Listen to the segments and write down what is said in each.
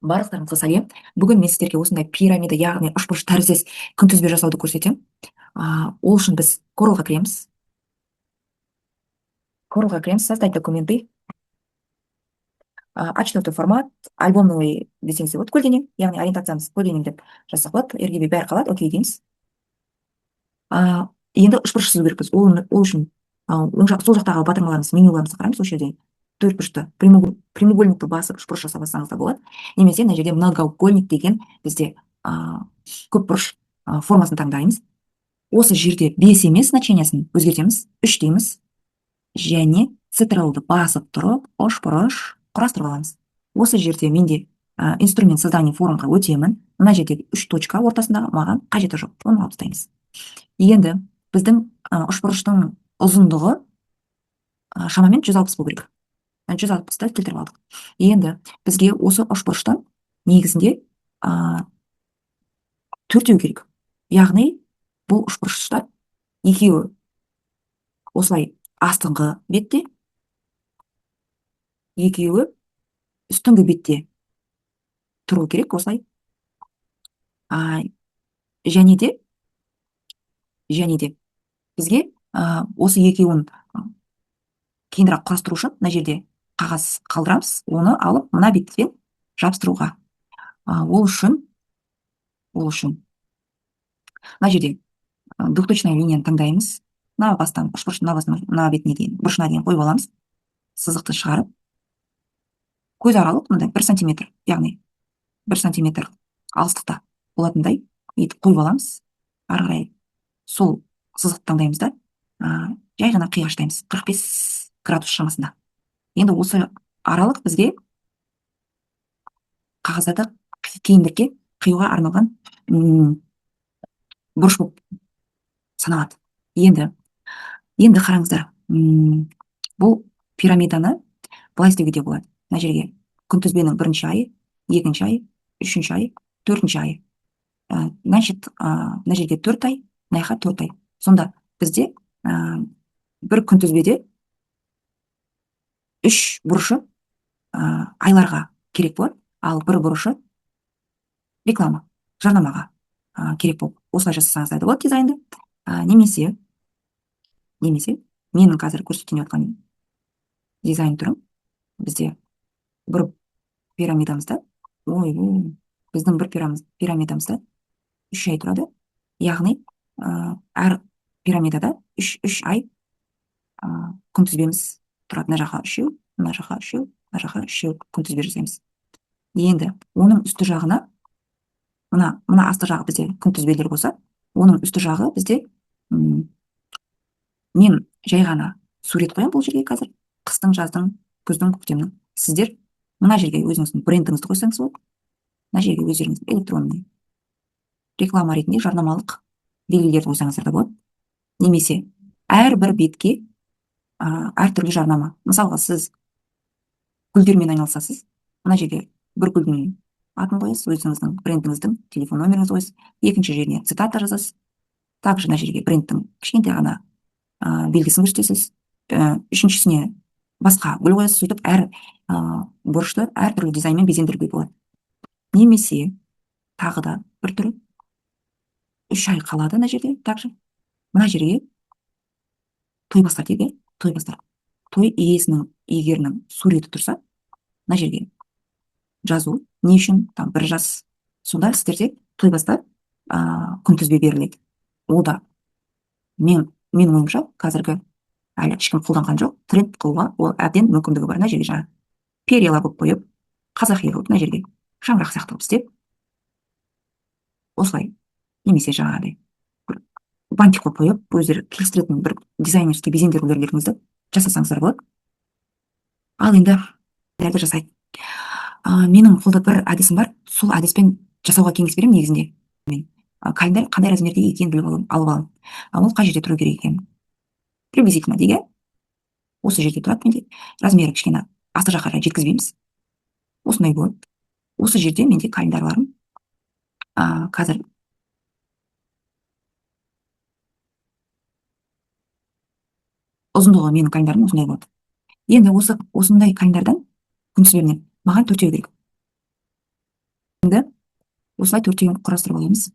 Барлықтарыңызға сәлем! Бүгін мен сіздерге осындай пирамида, яғни үшбұрыш тәріздес күнтізбе жасауды көрсетемін. Ол үшін біз Corel-ға кіреміз. Corel-ға кіреміз, «Создать документы», А4 формат, альбомный десеңіз де болады, көлденең, яғни ориентациямыз көлденең деп жазсақ болады, RGB бәрі қалады, окей дейміз. Енді үшбұрыш сызу керекпіз. Ол үшін оң жақ, сол жақтағы батырмаларымыз, менюларымызды қараймыз. Осы жерде төрт бұрышты прямоугольникті басып, үшбұрыш жасап алсаңыз да болады, немесе мына жерде многоугольник деген бізде көп бұрыш формасын таңдаймыз. Осы жерде 5 емес, значениясын өзгертеміз, 3 дейміз және Ctrl-ды басып тұрып үшбұрыш құрастырып аламыз. Осы жерде менде инструмент создания формға өтемін. Мына жердегі үш точка ортасындағы маған қажеті жоқ, оны алып тастаймыз. Енді біздің үшбұрыштың ұзындығы шамамен 160 болу керек. 160-ты келтіріп алдық. Енді бізге осы үшбұрыштан негізінде төртеу керек, яғни бұл үшбұрыштар екеуі осылай астыңғы бетте, екеуі үстіңгі бетте тұру керек осылай. Және де бізге осы екеуін кейінірек құрастыру үшін мына жерде қағаз қалдырамыз, оны алып мына бетпен жабыстыруға. Ол үшін мына жерде двухточная линияны таңдаймыз. Мына бастан, үшбұрыш мына бастан мына бетіне дейін, бұрышына дейін қойып аламыз. Сызықты шығарып, көз аралық мындай 1 сантиметр, яғни 1 сантиметр алыстықта болатындай етіп қойып аламыз. Ары қарай сол сызықты таңдаймыз да, жай ғана қиғаштаймыз 45 градус шамасында. Енді осы аралық бізге қағаздарды кейіндірке қиюға арналған бұрыш болып саналады. Енді қараңыздар, бұл пирамиданы былай істеуге де болады. Мына жерге күнтізбенің бірінші айы, екінші айы, үшінші айы, төртінші айы. Значит, мына жерге 4 ай, мына жаққа 4 ай. Сонда бізде бір күнтізбеде үш бұрышы айларға керек болады, ал бір бұрышы реклама, жарнамаға керек болып, осылай жасасаңыздар да болады дизайнды. Немесе менің қазір көрсетейін жатқан дизайн түрім: бізде бір пирамидамызда, ой, біздің бір пирамидамызда 3 ай тұрады, яғни әр пирамидада үш ай күнтізбеміз тұрады. Мына жаққа үшеу, мына жаққа үшеу, мына жаққа үшеу күнтізбе жасаймыз. Енді оның үсті жағына, мына асты жағы бізде күнтізбелер болса, оның үсті жағы бізде мен жай ғана сурет қоямын бұл жерге қазір, қыстың, жаздың, күздің, көктемнің. Сіздер мына жерге өзіңіздің брендіңізді қойсаңыз болады, мына жерге өздеріңіздің электронный реклама ретінде жарнамалық белгілерді қойсаңыздар да болады, немесе әрбір бетке әртүрлі жарнама. Мысалға, сіз гүлдермен айналысасыз, мына жерге бір гүлдің атын қоясыз, өзіңіздің брендіңіздің телефон номеріңізді қоясыз, екінші жеріне цитата жазасыз, также мына жерге брендтің кішкентай ғана белгісін көрсетесіз, үшіншісіне басқа гүл қоясыз. Сөйтіп әр бұрышты әртүрлі дизайнмен безендіруге болады. Немесе тағы да бір түрі: 3 ай қалады мына жерде, также мына жерге тойбастар дейді, тойбастар, той иесінің, иегерінің суреті тұрса, мына жерге жазу, не үшін там бір жас. Сонда сіздерде тойбастар күнтізбе беріледі. Ол да менің ойымша, қазіргі әлі ешкім қолданған жоқ, тренд қылуға ол әбден мүмкіндігі бар. Мына жерге жаңағы перьялар қойып қойып, қазақи қылып, мына жерге шаңырақ сияқты қылып істеп осылай, немесе жаңағыдай бір бантик қойып қойып, өздері келістіретін бір дизайнерский безендірулеріңізді жасасаңыздар болады. Ал енді жасайды. Менің қолда бір әдісім бар, сол әдіспен жасауға кеңес беремін. Негізінде мен календарь қандай размерде екенін біліп алып аламын. Ол қай жерде тұру керек екенін приблизительно дейік, иә, осы жерде тұрады. Менде размері кішкене асты жаққа қарай жеткізбейміз, осындай болады. Осы жерде менде календарьларым қазір ұзындығы, менің календарым осындай болады. Енді осындай календарьдан, күнтізбемнен маған төртеу керек. Енді осылай төртеуін құрастырып аламыз.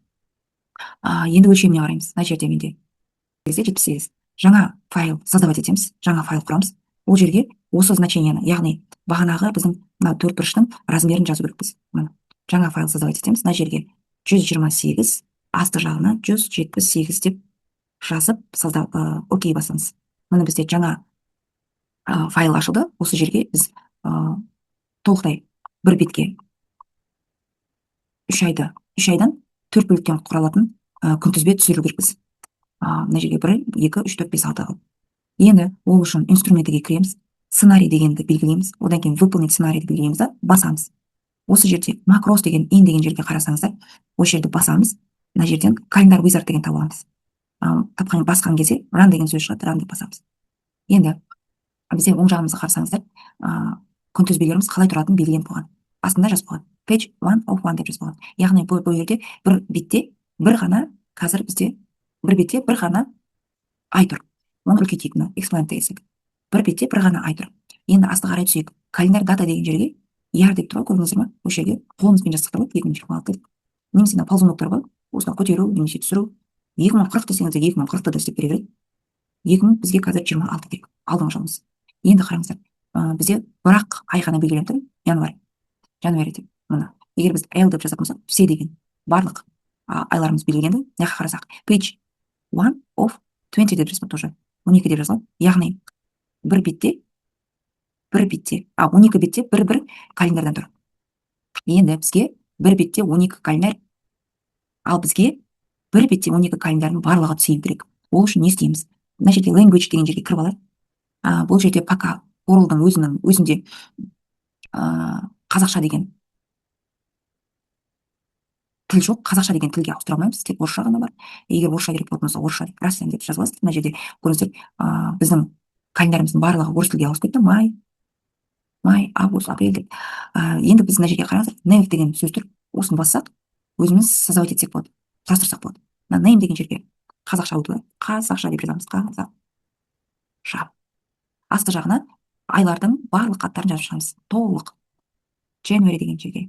Енді өлшеміне қараймыз. Мына жерде менде 78. Жаңа файл создавать етеміз, жаңа файл құрамыз. Ол жерге осы значениені, яғни бағанағы біздің мына төрт бұрыштың размерін жазу керекпіз. Міне, жаңа файл создавать етеміз. Мына жерге 128, асты жағына 178 деп жазып, окей басамыз. Міне, бізде жаңа файл ашылды. Осы жерге біз толықтай бір бетке 3 айды, 3 айдан төрт бөліктен құралатын күнтізбе түсіру керекпіз. Мына жерге 1, 2, 3, 4, 5, 6 қылып. Енді ол үшін инструментіге кіреміз, сценарий дегенді белгілейміз, одан кейін выполнить сценарийді белгілейміз да, басамыз. Осы жерде макрос деген, ин деген жерге қарасаңыздар, осы жерді басамыз. Мына жерден календарь wizard деген таба аламыз. Тапқан басқан кезде run деген сөз шығады, run деп басамыз. Енді бізде оң жағымызға қарасаңыздар, күнтізбелеріміз қалай тұратынын белгіленіп қойған. Астында жазып қойған. Page one of one деп жазып қойған. Яғни бұл жерде бір бетте бір ғана, қазір бізде бір бетте бір ғана ай тұр. Оны үлкейтейік, мына expand десек. Бір бетте бір ғана ай тұр. Енді асты қарай түсейік. Календарь дата деген жерге year деп тұр ғой, көрдіңіздер ма? Осы жерге қолымызбен жазсақ та болады, 2026 деп. Немесе мына ползуноктар бар, осыны көтеру немесе түсіру. 2040 десеңіз де 2040-ты да істеп бере береді. 2000 бізге қазір 26 керек, алдыңғы жылымыз. Енді қараңыздар, бізде бір-ақ ай ғана белгіленіп тұр, январь. Январь деп. Мына. Егер біз L деп жазатын болсақ, все деген барлық айларымыз белгіленді. Мына жаққа қарасақ, page one of 20 деп жазылады тоже. 12 деп жазылады. Яғни бір бетте, 12 бетте бір-бір календардан тұр. Енді бізге бір бетте 12 календарь, ал бізге бір бетте 12 календарьдың барлығы түсу керек. Ол үшін не істейміз? Мына жерде language деген жерге кіріп алайық. Бұл жерде пока Corel-дың өзінің өзінде қазақша деген тіл жоқ. Қазақша деген тілге ауыстыра алмаймыз, тек орысша ғана бар. Егер орысша керек болатын болса, орысша деп, Russian деп жазып аласыз. Мына жерде көрдіңіздер, біздің календарымыздың барлығы орыс тілге ауысып кетті. Май, август, апрель деп. Енді біз мына жерге қараңыздар, name деген сөз тұр. Осыны бассақ, өзіміз создавать етсек болады, құрастырсақ болады. Мына name деген жерге қазақша өтіп алайық. Қазақша деп жазамыз, қазақша. Асты жағына айлардың барлық аттарын жазып шығамыз. Толық. January деген жерге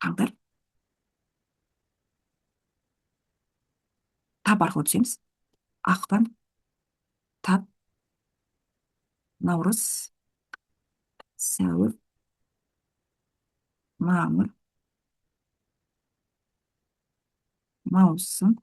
қаңтар. Tab арқылы түсеміз. Ақпан, tab, наурыз, сәуір, мамыр, маусым,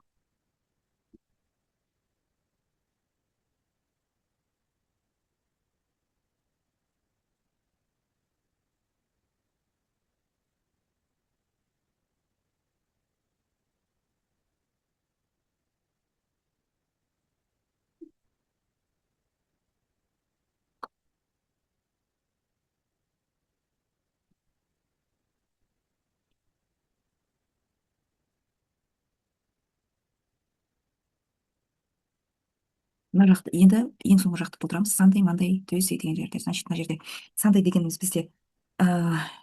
мына жақты енді ең соңғы жақты толтырамыз. Sunday, Monday, Tuesday деген жерде. Значит, мына жерде Sunday дегеніміз бізде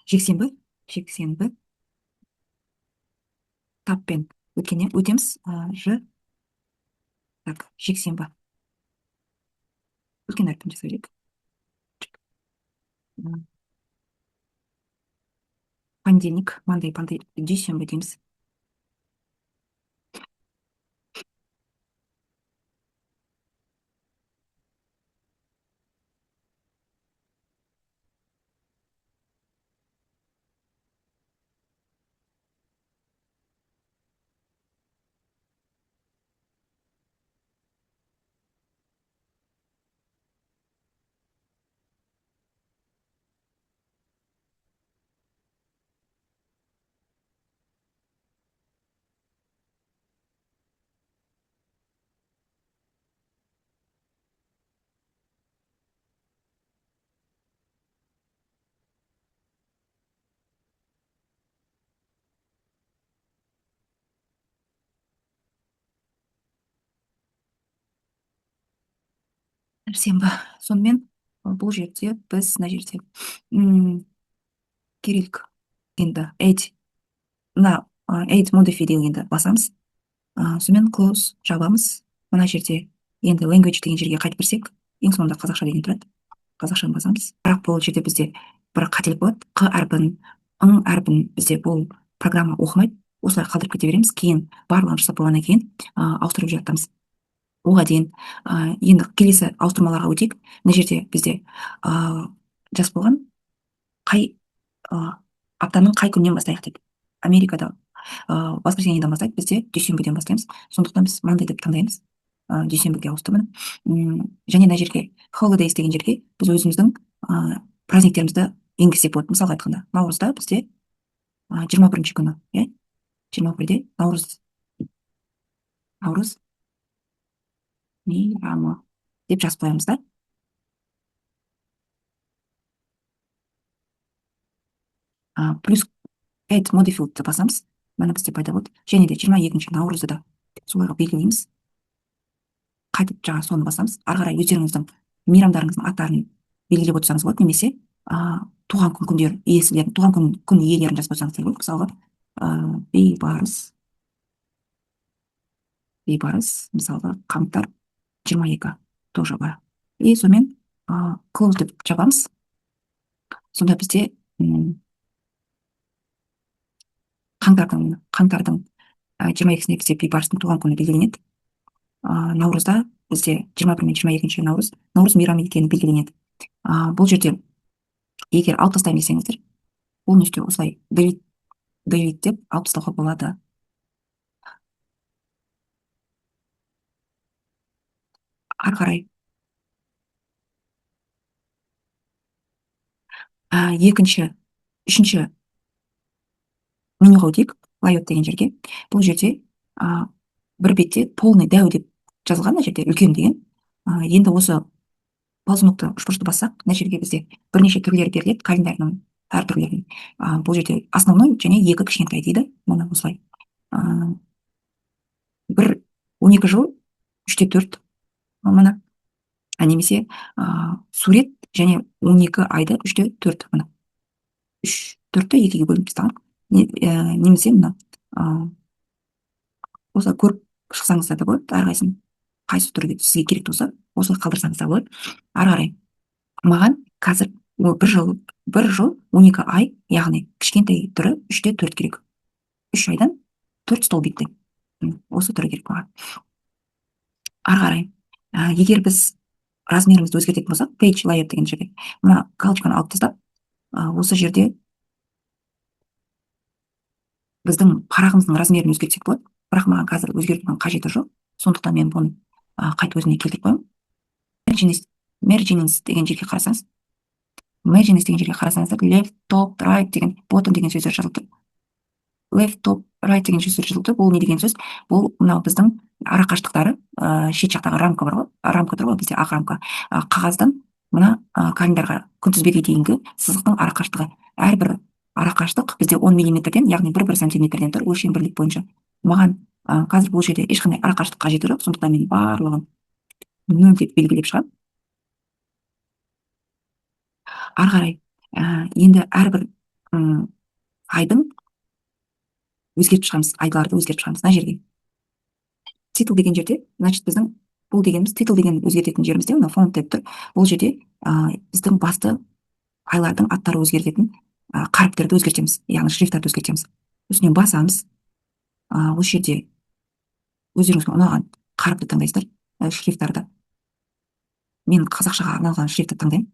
жексенбі, жексенбі. Tab-пен өткеннен өтеміз. Ж. Так, жексенбі. Үлкен әріппен жаза берейік. Понедельник, Monday, дүйсенбі дейміз. Сәрсенбі. Сонымен бұл жерде біз мына жерде кириллик енді add, мына add modify дегенді басамыз. Сонымен close, жабамыз. Мына жерде енді language деген жерге қайтып кірсек, ең соңында қазақша деген тұрады. Қазақшаны басамыз. Бірақ бұл жерде бізде Бір қателік болады: қ әрпін, ң әрпін бізде бұл программа оқымайды. Осылай қалдырып кете береміз. Кейін барлығын жасап болғаннан кейін ауыстырып жатамыз. Оға дейін енді келесі ауыстырмаларға өтейік. Мына жерде бізде жазып қойған, қай аптаның қай күнінен бастайық деп. Америкада воскресеньеден бастайды, бізде дүйсенбіден бастаймыз. Сондықтан біз Monday деп таңдаймыз. Дүйсенбіге ауысты, міне. Және мына жерге, holidays деген жерге, біз өзіміздің праздниктерімізді енгізсек болады. Мысалға айтқанда, наурызда бізде 21-күні, иә, 21-де наурыз, наурыз мейрамы деп жазып қоямыз да. Плюс add modified деп басамыз. Міне, бізде пайда болды. Және де 22-наурызды да солай қылып белгілейміз. Қайтып жаңа соны басамыз. Ары қарай өздеріңіздің мейрамдарыңыздың аттарын белгілеп отырсаңыз болады немесе туған күн күндер иесілерін, туған күн иелерін жазып қойсаңыз болады. Мысалға, Бейбарыс, мысалға, қаңтар 22 тоже бар. И сонымен close деп жабамыз. Сонда бізде қаңтардың 22-сінде бізде Бейбарыстың туған күні белгіленеді. Наурызда бізде 21 мен 22 наурыз наурыз мейрамы екені белгіленеді. Бұл жерде егер алып тастаймын десеңіздер, полностью осылай delete деп алып тастауға болады. Ары қарай екінші, үшінші менюға өтейік, layout деген жерге. Бұл жерде бір бетте полный, дәу деп жазылған, мына жерде үлкен деген. Енді осы ползунокты, үшбұрышты бассақ, мына жерге бізде бірнеше түрлері беріледі календарьның, әр түрлерінің. Бұл жерде основной және екі кішкентай дейді. Міне, осылай бір 12 жыл 3:4, міне, немесе сурет және 12 айды 3:4, міне, үш төртті екіге бөліп тастаған. Немесе мына осылай көріп шықсаңыздар да болады. Әрқайсысын, қайсы түрі сізге керек болса, осылай қалдырсаңыз да болады. Ары қарай маған қазір бір жыл 12 ай, яғни кішкентай түрі 3:4 керек. 3 айдан төрт столбикті, осы түрі керек маған. Ары қарай егер біз размерімізді өзгертетін болсақ, page layout деген жерде мына галочканы алып тастап, осы жерде біздің парағымыздың размерін өзгертсек болады. Бірақ маған қазір өзгертудің қажеті жоқ, сондықтан мен бұны қайтып өзіне келтіріп қоямын. Margins деген жерге қарасаңыз, margins деген жерге қарасаңыздар, left, top, right деген, bottom деген сөздер жазылып тұр. Left, top, right деген сөздер жазылып тұр. Бұл не деген сөз? Бұл мынау біздің ара қашықтықтары. Шет жақтағы рамка бар ғой, рамка тұр ғой бізде, ақ рамка. Қағаздан мына календарға, күнтізбеге дейінгі сызықтың ара қашықтығы. Әрбір ара қашықтық бізде 10 миллиметрден, яғни бір сантиметрден тұр өлшем бірлік бойынша. Маған қазір бұл жерде ешқандай ара қашықтық қажеті жоқ, сондықтан мен барлығын 0 деп белгілеп шығамын. Ары қарай енді әрбір айдың өзгертіп шығамыз, айларды өзгертіп шығамыз. Мына жерге, title деген жерде, значит, біздің бұл дегеніміз, title деген өзгертетін жерімізде мына font деп тұр. Бұл жерде біздің басты айлардың аттары өзгертетін қаріптерді өзгертеміз, яғни шрифттарды өзгертеміз. Үстінен басамыз. Осы жерде өздеріңізге ұнаған қаріпті таңдайсыздар, шрифттарды. Мен қазақшаға арналған шрифтті таңдаймын.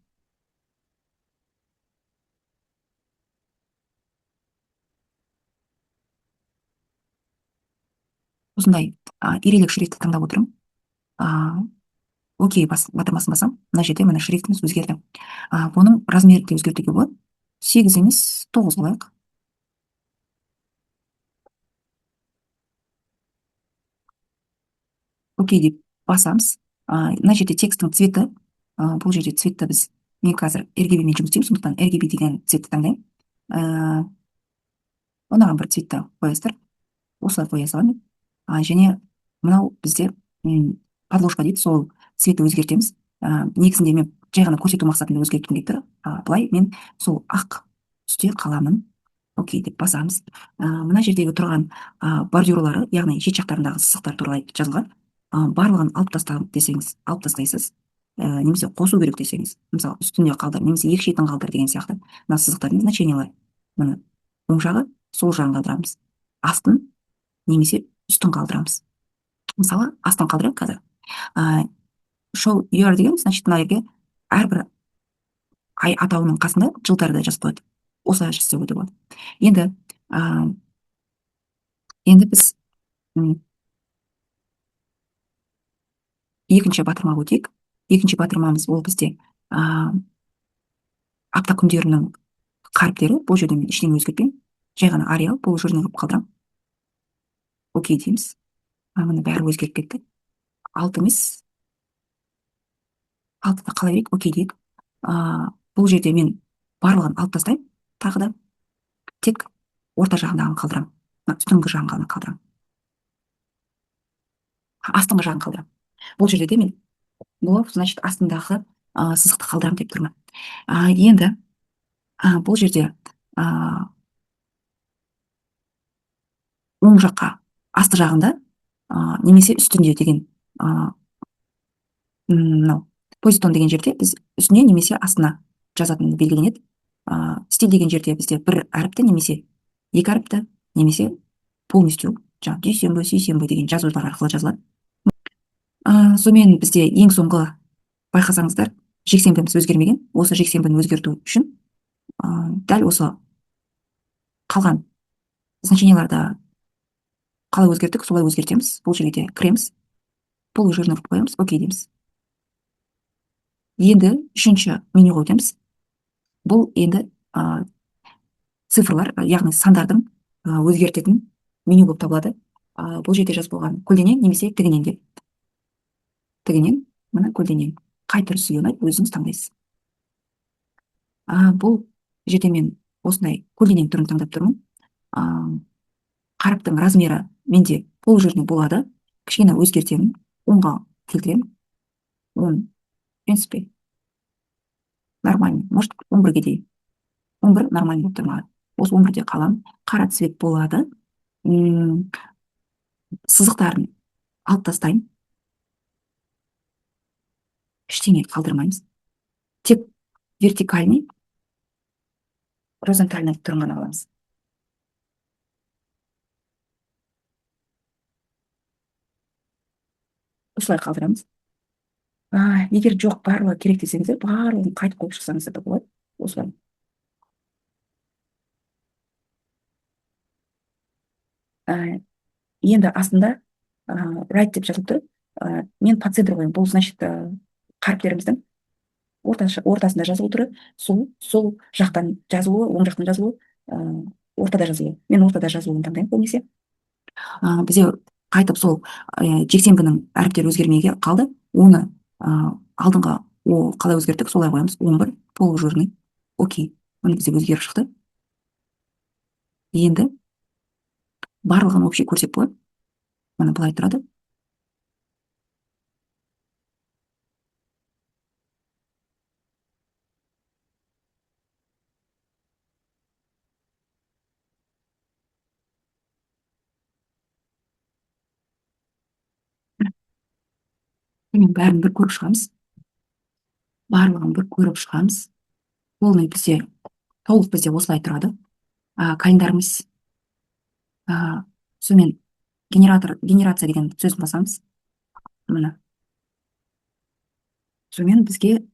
Осындай ирелік шрифтті таңдап отырмын. Окей батырмасын басамын. Мына жерде, міне, шрифтіміз өзгерді. Бұның размерін де өзгертуге болады. 8 емес, 9 қылайық. Окей деп басамыз. Мына жерде тексттің цветі. Бұл жерде цветті біз, мен қазір RGB мен жұмыс істеймін, сондықтан RGB деген цветті таңдаймын. Ұнаған бір цветті қоясыздар, осылай қоя саламын. Және мынау бізде подложка дейді, сол цветті өзгертеміз. Негізінде мен жай ғана көрсету мақсатында өзгерткім келіп тұр. Былай мен сол ақ түсте қаламын. Окей деп басамыз. Мына жердегі тұрған бордюрлары, яғни шет жақтарындағы сызықтар туралы жазылған. Барлығын алып таста десеңіз, алып тастайсыз. Немесе қосу керек десеңіз, мысалы, үстінде қалдыр немесе екі шетін қалдыр деген сияқты. Мына сызықтардың значениялары, міне, оң жағы, сол жағын қалдырамыз, астын немесе үстін қалдырамыз. Мысалы, астын қалдырайық қазір. Show year деген, значит, мына жерге әрбір ай атауының қасында жылдарды жазып қояды. Осылай жасауға да болады. Енді біз екінші батырмаға өтейік. Екінші батырмамыз ол бізде апта күндерінің қаріптері. Бұл жерде мен ештеңе өзгертпеймін, жай ғана Arial полужирный қылып қалдырамын. Окей дейміз. Міне, бәрі өзгеріп кетті. 6 емес, 6-да қала берейік. Окей дейік. Бұл жерде мен барлығын алып тастаймын, тағы да тек орта жағындағын қалдырамын, мына үстіңгі жағын ғана қалдырамын, астыңғы жағын қалдырамын. Бұл жерде де мен бұл, значит, астындағы сызықты қалдырамын деп тұрмын. Енді бұл жерде оң жаққа, асты жағында немесе үстінде деген, мынау position деген жерде біз үстіне немесе астына жазатын белгіленеді. Стиль деген жерде бізде бір әріпті немесе екі әріпті немесе полностью жаңағы дүйсенбі, сейсенбі деген жазулар арқылы жазылады. Сонымен бізде ең соңғы, байқасаңыздар, жексенбіміз өзгермеген. Осы жексенбіні өзгерту үшін дәл осы қалған значенияларды қалай өзгерттік, солай өзгертеміз. Бұл жерге де кіреміз, полужирный қылып қоямыз, окей дейміз. Енді үшінші менюға өтеміз. Бұл енді цифрлар, яғни сандардың өзгертетін меню болып табылады. Бұл жерде жазып қойған көлденең немесе тігінен деп. Тігінен, мына көлденең, қай түрі сізге ұнайды, өзіңіз таңдайсыз. Бұл жерде мен осындай көлденең түрін таңдап тұрмын. Қаріптің размері менде полужирный болады, кішкене өзгертемін, 10-ға келтіремін. 10, в принципе, нормально, может, 11-ге дейін. 11 нормально болып тұр маған, осы 11-де қаламын. Қара цвет болады. Сызықтарын алып тастаймын, ештеңе қалдырмаймыз, тек вертикальный, горизонтальный түрін ғана аламыз. Осылай қалдырамыз. Егер жоқ, барлығы керек десеңіздер, барлығын қайтып қойып шықсаңыздар да болады осылай. Енді астында right деп жазылып тұр. Мен по центру қоямын. Бұл, значит, қаріптеріміздің ортасында жазылу түрі, сол жақтан жазылуы, оң жақтан жазылуы, ортада жазылуы. Мен ортада жазылуын таңдаймын көбінесе. Бізде қайтып сол жексенбінің әріптері өзгермей қалды. Оны алдыңғы о қалай өзгерттік, солай қоямыз. 11 полужирный, окей. Міне, бізде өзгеріп шықты. Енді барлығын общий көрсек болады. Міне, былай тұрады. Міне, бәрін бір көріп шығамыз, барлығын бір көріп шығамыз. Полный бізде, толық бізде осылай тұрады календарымыз. Сонымен генератор, генерация деген сөзін басамыз. Міне, сонымен бізге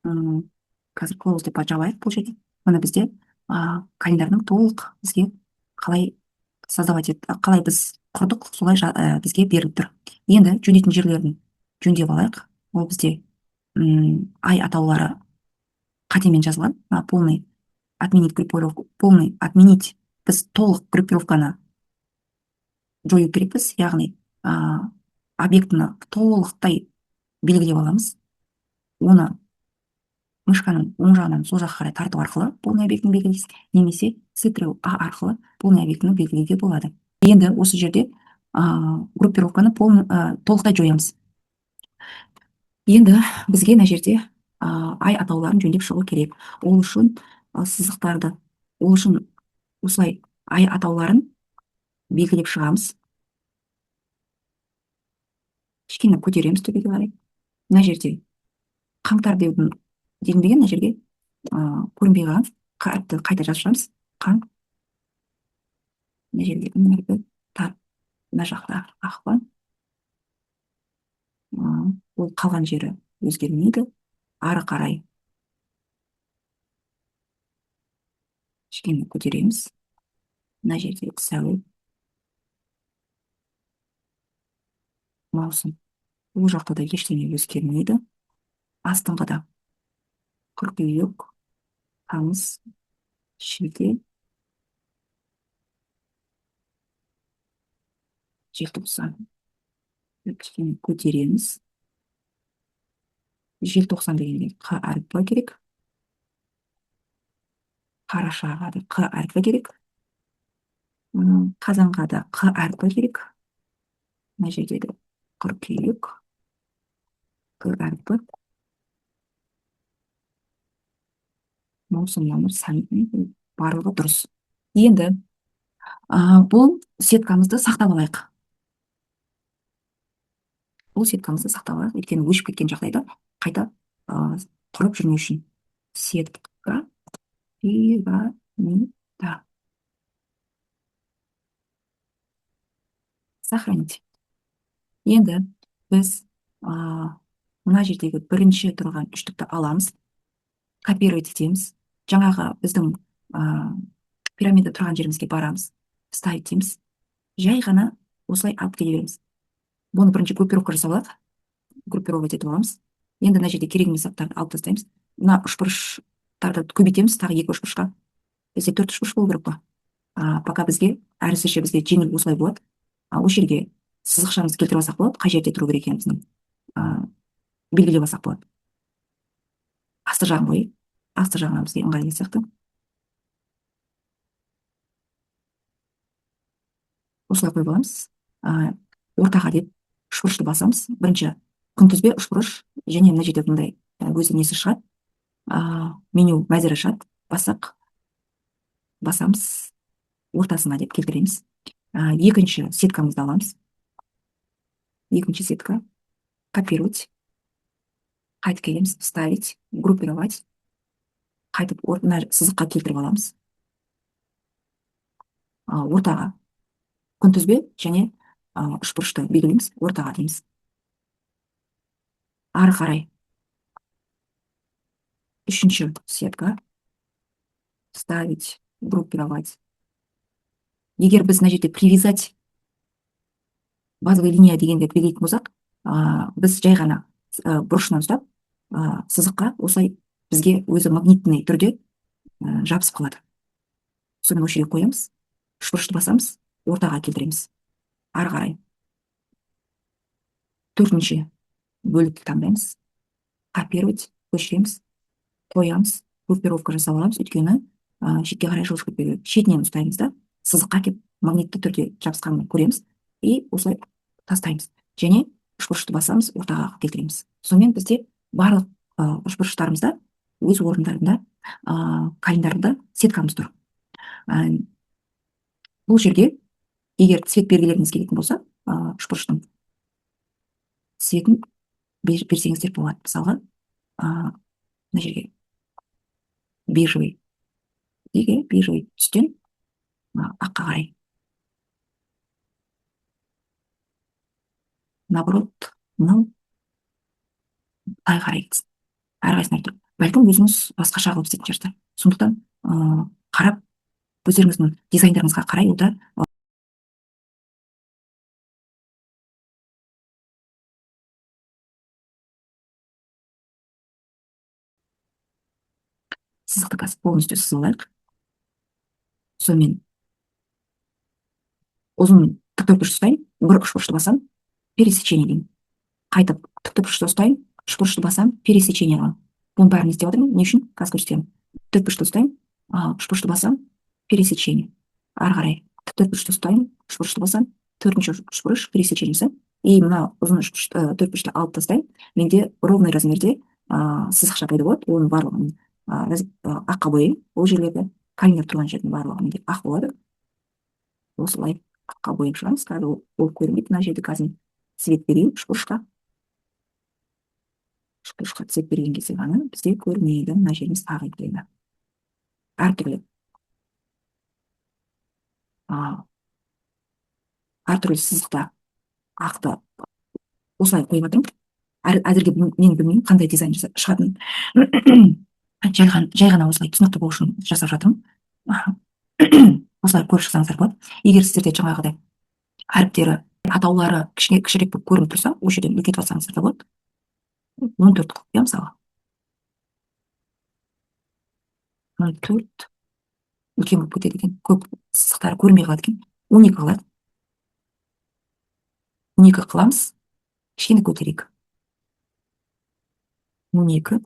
қазір close деп жабайық бұл жерде. Міне, бізде календардің толық бізге қалай создавать ет, қалай біз құрдық, солай бізге беріліп тұр. Енді жөндейтін жерлерін жөндеп алайық. Ол бізде ай атаулары қатемен жазылған. Мына полный отменить группировку, полный отменить, біз толық группировканы жою керекпіз, яғни объектіні толықтай белгілеп аламыз. Оны мышканың оң жағынан сол жаққа қарай тарту арқылы полный объектіні белгілейсіз немесе Ctrl А арқылы полный объектіні белгілеуге болады. Енді осы жерде группировканы толықтай жоямыз. Енді бізге мына жерде ай атауларын жөндеп шығу керек. Ол үшін сызықтарды, ол үшін осылай ай атауларын белгілеп шығамыз, кішкене көтереміз төбеге қарай. Мына жерде Қаңтар деудің делінбеген, мына жерге көрінбей қалған қ әріпті қайта жазып шығамыз. Қан, мына жерге м әрпі, тар, мына жақта ақпан. Ол қалған жері өзгермейді. Ары қарай кішкене көтереміз. Мына жерде сәуір, маусым. Бұл жақта да ештеңе өзгермейді. Астыңғыда қыркүйек, тамыз, шілде, желтоқсан. Кішкене көтереміз. Желтоқсан дегенде қ әрпі керек. Қарашаға да қ әрпі керек. Қазанға да қ әрпі керек. Мына жерде де қыркүйек, қ әрпі. Маусым, мамыр, сәуір, барлығы дұрыс. Енді бұл сеткамызды сақтап алайық. Бұл сеткамызды сақтап алайық, өйткені өшіп кеткен жағдайда қайта құрып жүрмеу үшін. Сетка пирамида. Сохранить. Енді біз мына жердегі бірінші тұрған үштікті аламыз, копировать етеміз. Жаңағы біздің пирамида тұрған жерімізге барамыз, вставить дейміз. Жай ғана осылай алып келе береміз. Бұны бірінші группировка жасап алайық. Группировать етіп аламыз. Енді мына жерде керек емес заттарды алып тастаймыз. Мына үшбұрыштарды көбейтеміз, тағы екі үшбұрышқа. Бізде төрт үшбұрыш болу керек қой. Пока бізге әзірше бізге жеңіл осылай болады. Осы жерге сызықшамызды келтіріп алсақ болады, қай жерде тұру керек екенін біздің белгілеп алсақ болады. Асты жағын қояйық. Асты жағынан бізге ыңғайлы сияқты. Осылай қойып аламыз. Ортаға деп үшбұрышты басамыз. Бірінші күнтізбе, үшбұрыш, және мына жерде мындай өзі несі шығады. Меню мәзірі шығады. Бассақ, басамыз, ортасына деп келтіреміз. Екінші сеткамызды аламыз. Екінші сетка. Копировать. Қайтып келеміз, вставить, группировать. Қайтып мына сызыққа келтіріп аламыз. Ортаға күнтізбе және үшбұрышты белгілейміз, ортаға дейміз. Ары қарай үшінші сетка, вставить, группировать. Егер біз мына жерде привязать базовый линия дегенді белгілейтін болсақ, біз жай ғана бұрышынан ұстап, сызыққа осылай бізге өзі магнитный түрде жабысып қалады. Сонымен осы жерге қоямыз, үшбұрышты басамыз, ортаға келтіреміз. Ары қарай төртінші бөлікті таңдаймыз, копировать, көшіреміз, қоямыз, группировка жасап аламыз, өйткені шетке қарай жылжып кетпеу керек. Шетінен ұстаймыз да, сызыққа келіп магнитті түрде жабысқанын көреміз и осылай тастаймыз. Және үшбұрышты басамыз, ортаға келтіреміз. Сонымен бізде барлық үшбұрыштарымызда өз орындарында, календарында сеткамыз тұр. Бұл жерге егер цвет белгілеріңіз келетін болса, үшбұрыштың цветін берсеңіздер болады. Мысалға, мына жерге бежевый деге, бежевый түстен аққа қарай. Наоборот, мынау былай қарай кетсін. Әрқайсысын әртүрлі. Бәлкім өзіңіз басқаша қылып істейтін шығарсыздар. Сондықтан қарап, өздеріңіздің дизайндарыңызға қарай онда сызықты қазір полностью сызып алайық. Сонымен ұзын тік төртбұрыш ұстаймын, бір үшбұрышты басамын, пересечение деймін. Қайтып тік төртбұрышты ұстаймын, үшбұрышты басамын, пересечение қыламын. Бұның бәрін не істеп жатырмын? Не үшін? Қазір көрсетемін. Төртбұрышты ұстаймын, үшбұрышты басамын, пересечение. Ары қарай тік төртбұрышты ұстаймын, үшбұрышты басамын, төртінші үшбұрыш, пересечение жасаймын. И мына ұзын төртбұрышты алып тастаймын. Менде ровный размерде сызықша пайда болады. Оның барлығын аққа бояймын. Ол жерлерде календарь тұрған жердің барлығы менде ақ болады. Осылай аққа бояп шығамыз. Қазір ол көрінбейді. Мына жерде қазір цвет берейін үшбұрышқа. Үшбұрышқа цвет берген кезде ғана бізде көрінеді, мына жеріміз ақ екені. Әртүрлі әртүрлі сызықта ақты осылай қойып жатырмын. Әзірге мен білмеймін қандай дизайн шығатынын. Жай ғана осылай түсінікті болу үшін жасап жатырмын. Осылай көріп шықсаңыздар болады. Егер сіздерде жаңағыдай әріптері, атаулары кішірек болып көрініп тұрса, осы жерден үлкейтіп алсаңыздар да болады. 14 қылып, иә, мысалы. 14 үлкен болып кетеді екен, көп сызықтары көрінбей қалады екен. 12 қылады. 12 қыламыз. Кішкене көтерейік. 12.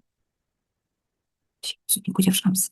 Сөйтіп көтеріп шығамыз.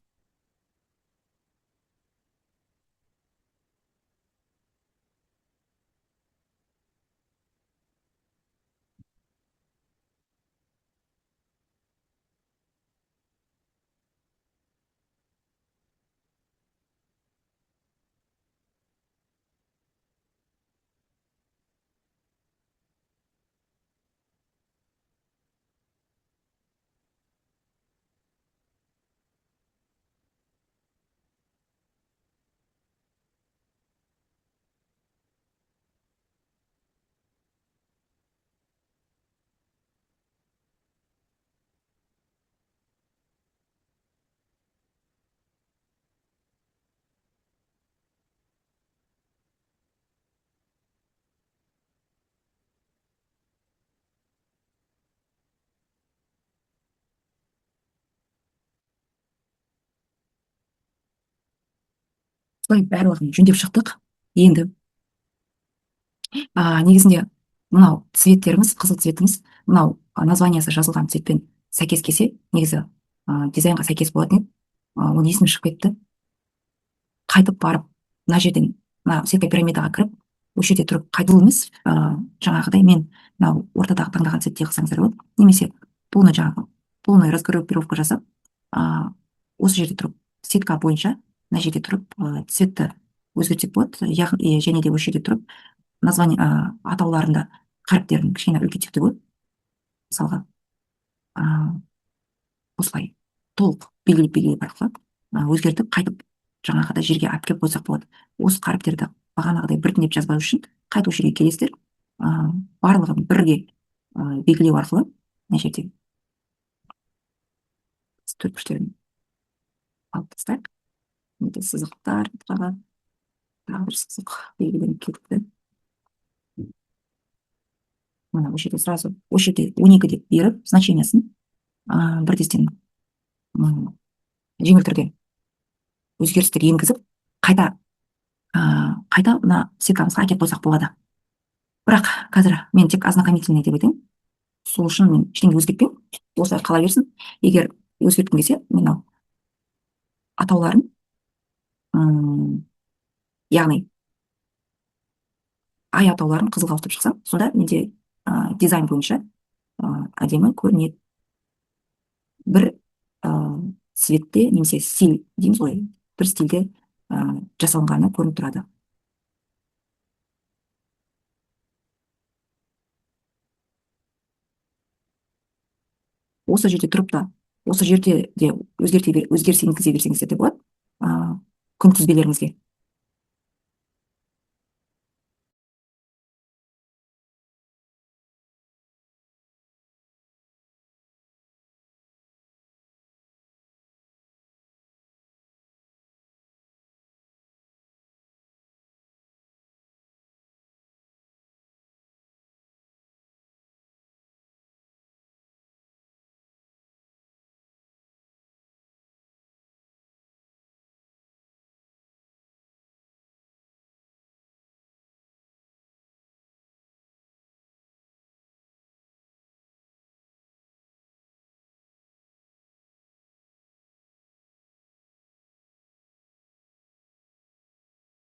Солай барлығын жөндеп шықтық. Енді негізінде мынау цветтеріміз, қызыл цветіміз, мынау названиясы жазылған цветпен сәйкес келсе, негізі дизайнға сәйкес болатын еді. Оны есімнен шығып кетті. Қайтып барып мына жерден мына сетка пирамидаға кіріп, осы жерде тұрып қайту емес, жаңағыдай мен мынау ортадағы таңдаған цветте қылсаңыздар болады, немесе полный жаңағы полный разгруппировка жасап, осы жерде тұрып сетка бойынша мына жерде тұрып цветті өзгертсек болады. Яғни және де осы жерде тұрып название, атауларында қаріптерін кішкене үлкейтсек те болады. Мысалға, осылай толық белгілеп белгілеп арқылы өзгертіп қайтып жаңағыдай жерге алып келіп қойсақ болады. Осы қаріптерді бағанағыдай біртіндеп жазбау үшін қайтып осы жерге келесіздер. Барлығын бірге белгілеу арқылы мына жерде төрт бұрыштерін алып тастайық. Міне сызықтар тағы бір сызық белгіленіп кетті. Мына осы жерде сразу осы жерде 12 деп беріп значениясын бірдестен жеңіл түрде өзгерістер енгізіп қайта мына сеткамызға әкеліп қойсақ болады. Бірақ қазір мен тек ознакомительный деп айтайын. Сол үшін мен ештеңе өзгертпеймін. Осылай қала берсін. Егер өзгерткім келсе, мен мынау атауларын, яғни ай атауларын қызылға ауыстырып шықсам, сонда менде дизайн бойынша әдемі көрінеді. Бір цветте немесе стиль дейміз ғой, бір стильде жасалынғаны көрініп тұрады. Осы жерде тұрып та, осы жерде де өзгеріс енгізе берсеңіздер де болады. Күнтізбелеріңізге.